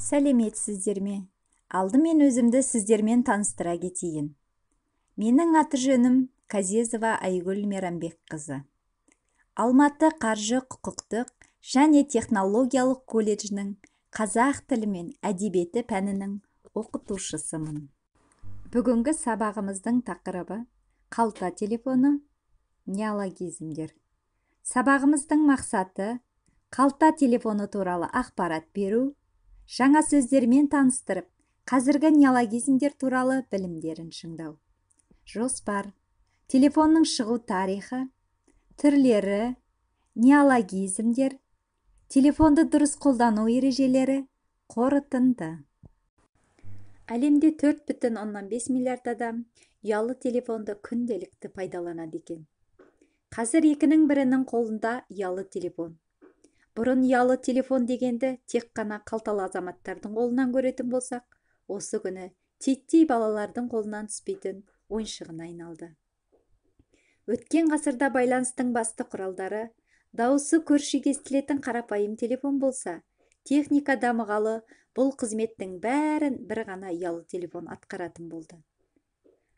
Сәлеметсіздер ме? Алдымен өзімді сіздермен таныстыра кетейін. Менің аты-жөнім Казезова Айгүл Мейрамбекқызы. Алматы қаржы құқықтық және технологиялық колледжінің қазақ тілі мен әдебиеті пәнінің оқытушысымын. Бүгінгі сабағымыздың тақырыбы қалта телефоны, неологизмдер. Сабағымыздың мақсаты қалта телефоны туралы ақпарат беру, жаңа сөздермен таныстырып, қазіргі неологизмдер туралы білімдерін шыңдау. Жоспар: телефонның шығу тарихы, түрлері, неологизмдер, телефонды дұрыс қолдану ережелері, қорытынды. Әлемде 4,5 миллиард адам ұялы телефонды күнделікті пайдаланады екен. Қазір екінің бірінің қолында ұялы телефон. Бұрын ұялы телефон дегенді тек қана қалталы азаматтардың қолынан көретін болсақ, осы күні титтей балалардың қолынан түспейтін ойыншығына айналды. Өткен ғасырда байланыстың басты құралдары дауысы көршіге естілетін қарапайым телефон болса, техника дамығалы бұл қызметтің бәрін бір ғана ұялы телефон атқаратын болды.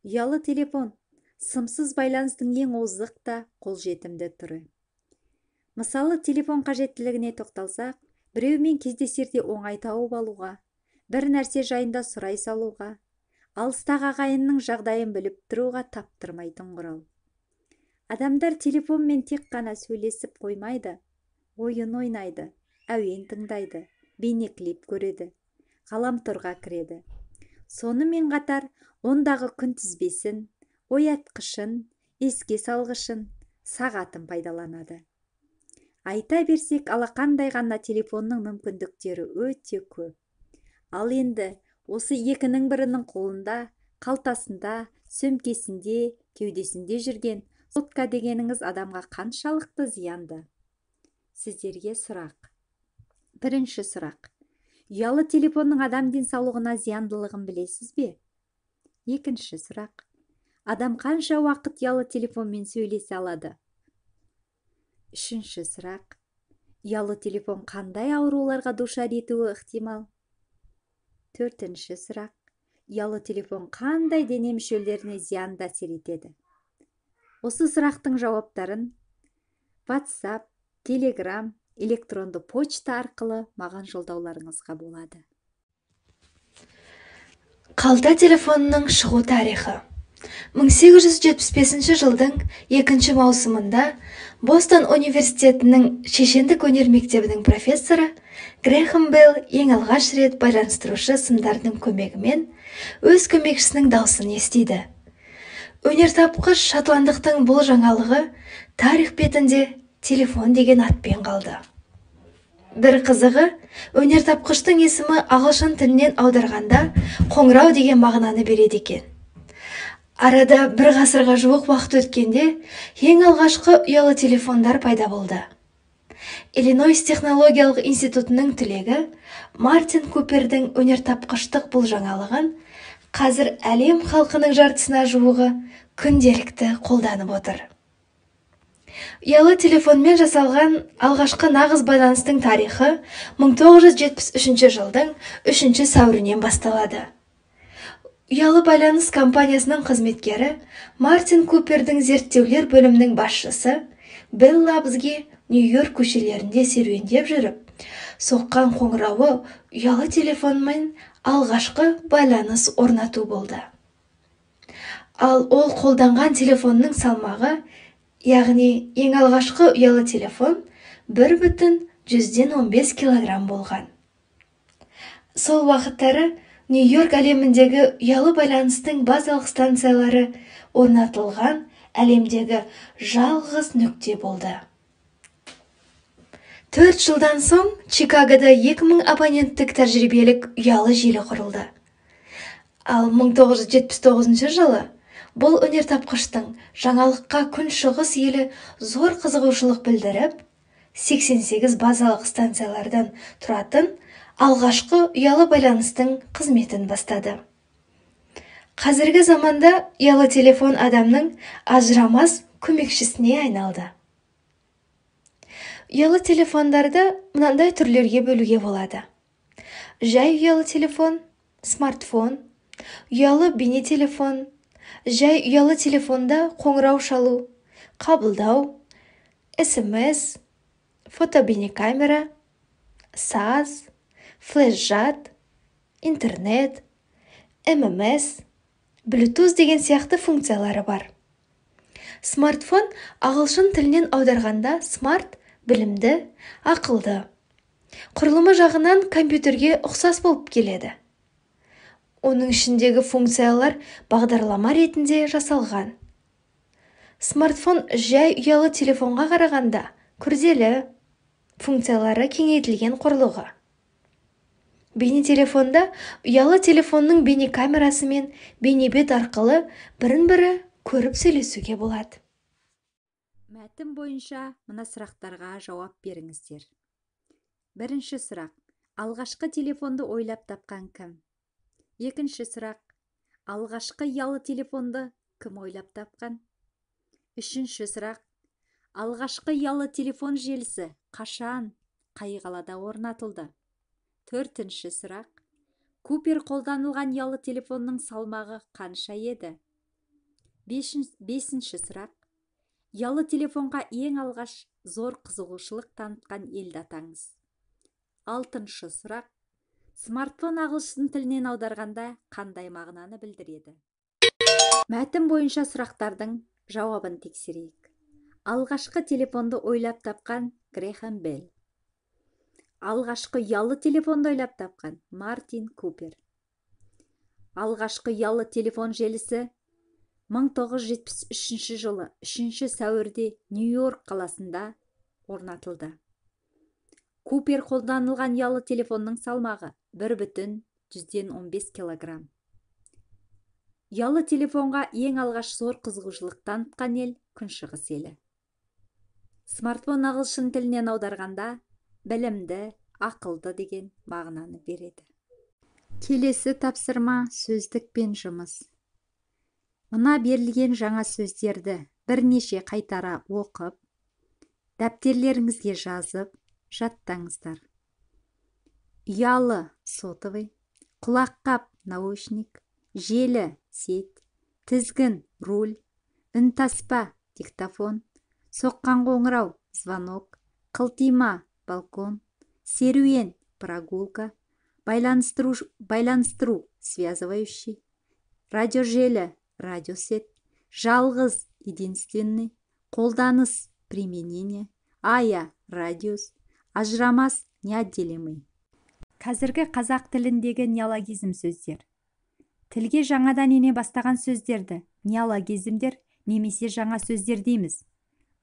Ұялы телефон сымсыз байланыстың ең озық та қолжетімді түрі. Мысалы, телефон қажеттілігіне тоқталсақ, біреумен кездесерде оңай тауып алуға, бір нәрсе жайында сұрай салуға, алыстағы ағайынның жағдайын біліп тұруға таптырмайтын құрал. Адамдар телефонмен тек қана сөйлесіп қоймайды, ойын ойнайды, әуен тыңдайды, бейнеклип көреді, ғаламторға кіреді. Сонымен қатар ондағы күнтізбесін, оятқышын, еске салғышын, сағатын пайдаланады. Айта берсек, алақандай ғана телефонның мүмкіндіктері өте көп. Ал енді осы екінің бірінің қолында, қалтасында, сөмкесінде, кеудесінде жүрген сотка дегеніңіз адамға қаншалықты зиянды? Сіздерге сұрақ. Бірінші сұрақ. Ұялы телефонның адам денсаулығына зияндылығын білесіз бе? Екінші сұрақ. Адам қанша уақыт ұялы телефонмен сөйлесе алады? Үшінші сұрақ. Ұялы телефон қандай ауруларға душар етуі ықтимал? Төртінші сұрақ. Ұялы телефон қандай дене мүшелеріне зиянды әсер етеді? Осы сұрақтың жауаптарын WhatsApp, Telegram, электронды почта арқылы маған жолдауларыңызға болады. Қалта телефонының шығу тарихы. 1875 жылдың 2 маусымында Бостон университетінің шешендік өнер мектебінің профессоры Грэхэм Белл ең алғаш рет байланыстырушы сымдардың көмегімен өз көмекшісінің даусын естиді. Өнертапқыш шотландықтың бұл жаңалығы тарих бетінде телефон деген атпен қалды. Бір қызығы, өнертапқыштың есімі ағылшын тілінен аударғанда қоңырау деген мағынаны береді екен. Арада бір ғасырға жуық уақыт өткенде ең алғашқы ұялы телефондар пайда болды. Иллинойс технологиялық институтының түлегі Мартин Купердің өнертапқыштық бұл жаңалығын қазір әлем халқының жартысына жуығы күнделікті қолданып отыр. Ұялы телефонмен жасалған алғашқы нағыз байланыстың тарихы 1973 жылдың 3 сәуірінен басталады. Ұялы байланыс компаниясының қызметкері Мартин Купердің зерттеулер бөлімінің басшысы Белл Лабсге Нью-Йорк көшелерінде серуендеп жүріп, соққан қоңырауы ұялы телефонмен алғашқы байланыс орнату болды. Ал ол қолданған телефонның салмағы, яғни ең алғашқы ұялы телефон 1,15 килограмм болған. Сол уақыттары Нью-Йорк әлеміндегі ұялы байланыстың базалық станциялары орнатылған әлемдегі жалғыз нүкте болды. 4 жылдан соң Чикагода 2000 абоненттік тәжірибелік ұялы желі құрылды. Ал 1979 жылы бұл өнертапқыштың жаңалыққа күншығыс елі зор қызығушылық білдіріп, 88 базалық станциялардан тұратын алғашқы ұялы байланыстың қызметін бастады. Қазіргі заманда ұялы телефон адамның ажырамас көмекшісіне айналды. Ұялы телефондарды мынандай түрлерге бөлуге болады. Жай ұялы телефон, смартфон, ұялы бейнетелефон. Жай ұялы телефонда қоңырау шалу, қабылдау, СМС, фото бейнекамера, саз, флеш-жад, интернет, ММС, Bluetooth деген сияқты функциялары бар. Смартфон ағылшын тілінен аударғанда смарт – білімді, ақылды. Құрылымы жағынан компьютерге ұқсас болып келеді. Оның ішіндегі функциялар бағдарлама ретінде жасалған. Смартфон жай ұялы телефонға қарағанда күрделі, функциялары кеңейтілген құрылғы. Бейнетелефонда ұялы телефонның бейнекамерасы мен бейнебет арқылы бірін-бірі көріп сөйлесуге болады. Мәтін бойынша мына сұрақтарға жауап беріңіздер. Бірінші сұрақ: алғашқы телефонды ойлап тапқан кім? Екінші сұрақ: алғашқы ұялы телефонды кім ойлап тапқан? Үшінші сұрақ: алғашқы ұялы телефон желісі қашан, қай қалада орнатылды? Төртінші сұрақ: Купер қолданылған ұялы телефонның салмағы қанша еді? Бесінші сұрақ: ұялы телефонға ең алғаш зор қызығушылық танытқан елді атаңыз. Алтыншы сұрақ: смартфон ағылшын тілінен аударғанда қандай мағынаны білдіреді? Мәтін бойынша сұрақтардың жауабын тексерейік. Алғашқы телефонды ойлап тапқан – Грэхэм Белл. Алғашқы ұялы телефонды ойлап тапқан – Мартин Купер. Алғашқы ұялы телефон желісі 1973 жылы 3 сәуірде Нью-Йорк қаласында орнатылды. Купер қолданылған ұялы телефонның салмағы 1,15 килограмм. Ұялы телефонға ең алғаш зор қызығушылық танытқан ел – Күншығыс елі. Смартфон ағылшын тілінен аударғанда білімді, ақылды деген мағынаны береді. Келесі тапсырма: сөздікпен жұмыс. Мына берілген жаңа сөздерді бірнеше қайтара оқып, дәптерлеріңізге жазып, жаттаңыздар. Ұялы – сотовый, құлаққап – наушник, желі – сеть, тізгін – руль, үнтаспа – диктофон, соққан қоңырау – звонок, қылтима – балкон, серуен – прогулка, байланыстыру, байланыстыру – связывающий, радиожелі – радиосеть, жалғыз – единственный, қолданыс – применение, ая – радиус, ажырамас – неотделимый. Қазіргі қазақ тіліндегі неологизм сөздер. Тілге жаңадан ене бастаған сөздерді неологизмдер немесе жаңа сөздер дейміз.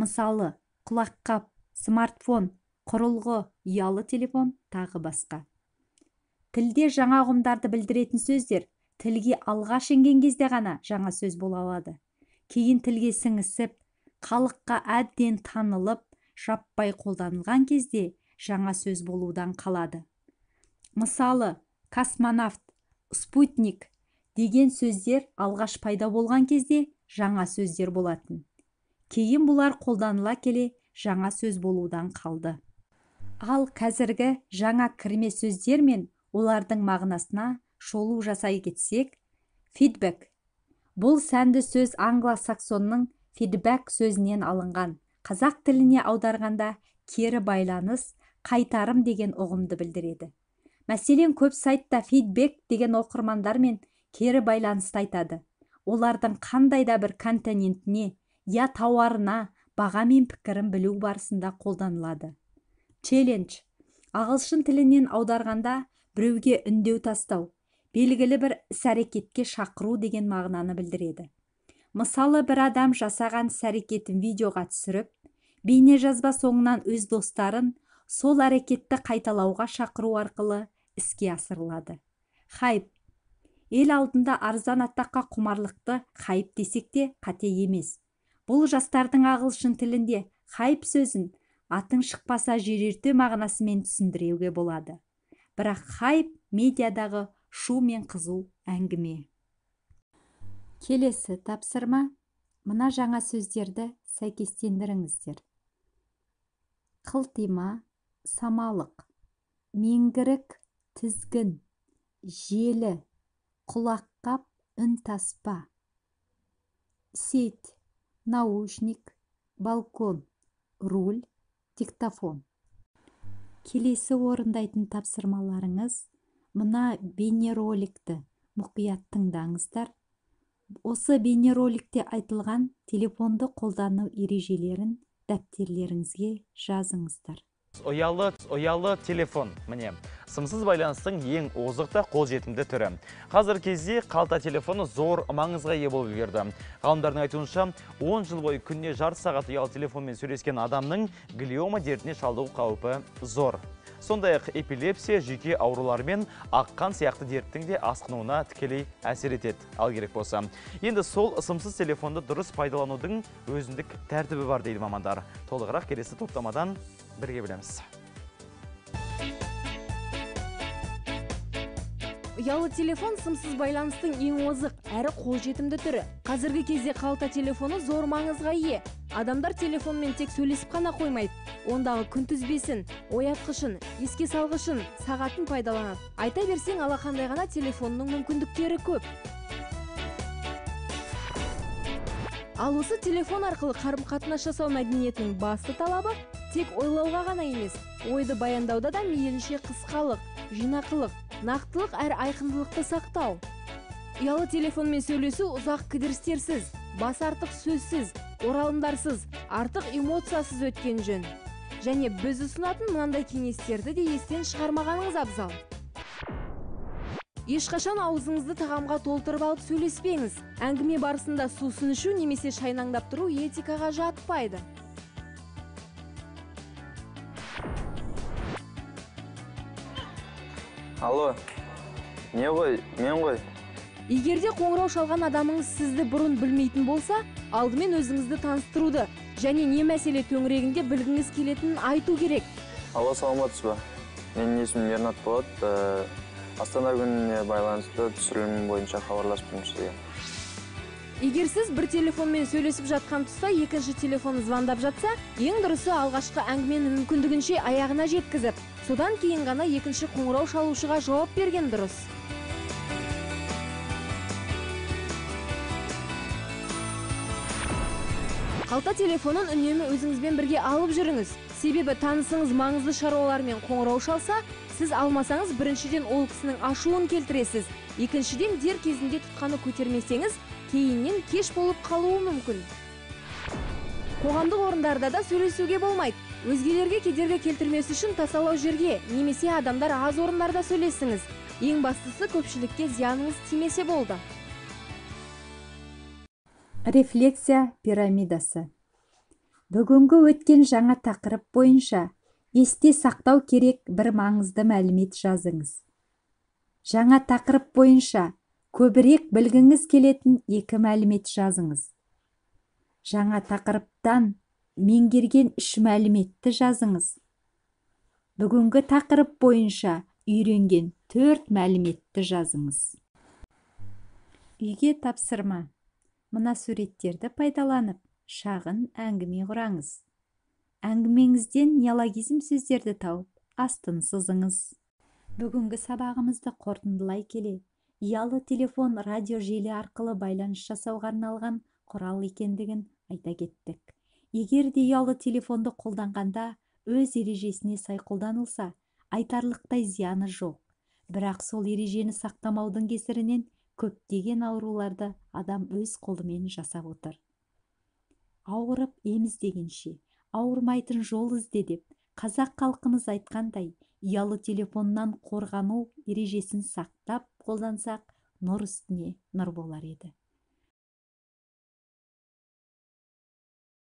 Мысалы, құлаққап, смартфон, құрылғы, ұялы телефон, тағы басқа. Тілде жаңа ұғымдарды білдіретін сөздер тілге алғаш енген кезде ғана жаңа сөз бола алады. Кейін тілге сіңісіп, халыққа әбден танылып, жаппай қолданылған кезде жаңа сөз болудан қалады. Мысалы, космонавт, спутник деген сөздер алғаш пайда болған кезде жаңа сөздер болатын. Кейін бұлар қолданыла келе жаңа сөз болудан қалды. Ал қазіргі жаңа кірме сөздер мен олардың мағынасына шолу жасай кетсек: фидбэк. Бұл сәнді сөз англо-саксонның feedback сөзінен алынған. Қазақ тіліне аударғанда кері байланыс, қайтарым деген ұғымды білдіреді. Мәселен, көп сайтта фидбек деген оқырмандармен кері байланысты айтады. Олардың қандай да бір контентіне я тауарына баға мен пікірін білу барысында қолданылады. Челлендж. Ағылшын тілінен аударғанда біреуге үндеу тастау, белгілі бір іс-әрекетке шақыру деген мағынаны білдіреді. Мысалы, бір адам жасаған іс-әрекетін видеоға түсіріп, бейнежазба соңынан өз достарын сол әрекетті қайталауға шақыру арқылы іске асырылады. Хайп. Ел алдында арзан атаққа құмарлықты хайп десек те қате емес. Бұл жастардың ағылшын тілінде хайп сөзін атың шықпаса жер өрте мағынасымен түсіндіруге болады. Бірақ хайп – медиадағы шу мен қызу әңгіме. Келесі тапсырма: мына жаңа сөздерді сәйкестендіріңіздер. Қылтима, самалық, меңгірік, Тізгін, желі, құлаққап, үнтаспа. Сеть, наушник, балкон, руль, диктофон. Келесі орындайтын тапсырмаларыңыз: мына бейнероликті мұқият тыңдаңыздар. Осы бейнероликте айтылған телефонды қолдану ережелерін дәптерлеріңізге жазыңыздар. Ұялы телефон, міне, сымсыз байланыстың ең озық та қолжетімді түрі. Қазір кезде қалта телефоны зор маңызға ие болып үлгерді. Ғалымдардың айтуынша, 10 жыл бойы күніне жарты сағат ұялы телефонмен сөйлескен адамның глиома дертіне шалдығу қаупі зор. Сондай-ақ эпилепсия, жүйке аурулары мен аққан сияқты дерттің де асқынуына тікелей әсер етеді, ал керек болса. Енді сол сымсыз телефонды дұрыс пайдаланудың өзіндік тәртібі бар дейді мамандар. Толығырақ келесі топтамадан бірге білеміз. Ұялы телефон сымсыз байланыстың ең озық әрі қолжетімді түрі. Қазіргі кезде қалта телефоны зор маңызға ие. Адамдар телефонмен тек сөйлесіп қана қоймайды. Ондағы күнтізбесін, оятқышын, еске салғышын, сағатын пайдаланады. Айта берсең, алақандай ғана телефонның мүмкіндіктері көп. Ал осы телефон арқылы қарым-қатынас жасау мәдениетінің басты талабы тек ойлауға ғана емес, ойды баяндауда да мейлінше қысқалық, жинақылық, нақтылық әрі айқындылықты сақтау. Ұялы телефонмен сөйлесу ұзақ кідірістерсіз, бас артық сөзсіз, оралымдарсыз, артық эмоциясыз өткен жөн. Және біз ұсынатын мынандай кеңестерді де естен шығармағаныңыз абзал. Ешқашан аузыңызды тағамға толтырып алып сөйлеспеңіз. Әңгіме барысында сусын ішу немесе шайнаңдап тұру этикаға жатпайды. Алло, не ғой, мен ғой. Егерде қоңырау шалған адамыңыз сізді бұрын білмейтін болса, алдымен өзіңізді таныстыруды және не мәселе төңірегінде білгіңіз келетінін айту керек. Алло, саламатсыз ба? Менің есімім Ернат болады. Астана күніне байланысты түсірілім бойынша хабарласып тұрмын сізге. Егер сіз бір телефонмен сөйлесіп жатқан тұста екінші телефон звондап жатса, ең дұрысы алғашқы әңгімені мүмкіндігінше аяғына жеткізіп, содан кейін ғана екінші қоңырау шалушыға жауап берген дұрыс. Қалта телефонын үнемі өзіңізбен бірге алып жүріңіз. Себебі танысыңыз маңызды шаруалармен қоңырау шалса, сіз алмасаңыз біріншіден ол кісінің ашуын келтіресіз, екіншіден дер кезінде тұтқаны көтермесеңіз, кейіннен кеш болып қалуы мүмкін. Қоғамдық орындарда да сөйлесуге болмайды. Өзгелерге кедергі келтірмес үшін тасалау жерге немесе адамдар аз орындарда сөйлесіңіз. Ең бастысы көпшілікке зияныңыз тимесе болды. Рефлексия пирамидасы. Бүгінгі өткен жаңа тақырып бойынша есте сақтау керек бір маңызды мәлімет жазыңыз. Жаңа тақырып бойынша көбірек білгіңіз келетін екі мәлімет жазыңыз. Жаңа тақырыптан меңгерген үш мәліметті жазыңыз. Бүгінгі тақырып бойынша үйренген 4 мәліметті жазыңыз. Үйге тапсырма. Мына суреттерді пайдаланып, шағын әңгіме құраңыз. Әңгімеңізден неологизм сөздерді тауып, астын сызыңыз. Бүгінгі сабағымызды қорытындылай келе, ұялы телефон радио желі арқылы байланыс жасауға арналған құрал екендігін айта кеттік. Егер де ұялы телефонды қолданғанда өз ережесіне сай қолданылса, айтарлықтай зияны жоқ. Бірақ сол ережені сақтамаудың кесірінен көптеген ауруларды адам өз қолымен жасап отыр. Ауырып ем іздегенше, ауырмайтын жол ізде деп қазақ халқымыз айтқандай, ұялы телефоннан қорғану ережесін сақтап қолдансақ, нұр үстіне нұр болар еді.